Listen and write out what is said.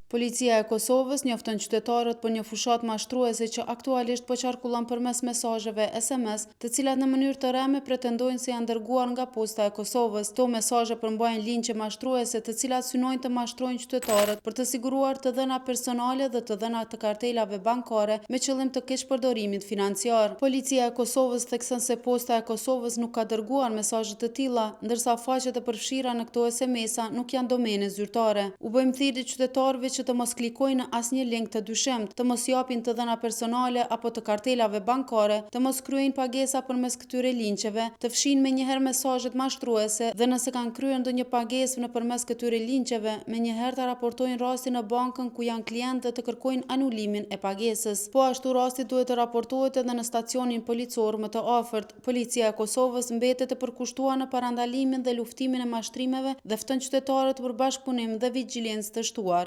Policia e Kosovës njofton qytetarët për një fushatë mashtruese që aktualisht po qarkullon përmes mesazheve SMS, të cilat në mënyrë të rreme pretendojnë se janë dërguar nga Posta e Kosovës. Këto mesazhe përmbajnë linqe mashtruese të cilat synojnë të mashtrojnë qytetarët për të siguruar të dhëna personale dhe të dhëna të kartelave bankare me qëllim të keqpërdorimit financiar. Policia e Kosovës thekson se Posta e Kosovës nuk ka dërguar mesazhe të tilla, ndërsa faqet e përfshira në këto SMS-a nuk janë domene zyrtare. U bëjmë thirrje qytetarëve që të mos klikojnë në asnjë link të dyshimtë, të mos japin të dhëna personale apo të kartelave bankare, të mos kryejnë pagesa përmes këtyre linqeve, të fshijnë menjëherë mesazhet mashtruese dhe nëse kanë kryer ndonjë pagesë nëpërmes këtyre linqeve, menjëherë ta raportojnë rastin në bankën ku janë klientë dhe të kërkojnë anulimin e pagesës. Po ashtu rasti duhet të raportohet edhe në stacionin policor më të afërt. Policia e Kosovës mbetet e përkushtuar në parandalimin dhe luftimin e mashtrimeve dhe fton qytetarët për bashkëpunim dhe vigjilencë të shtuar.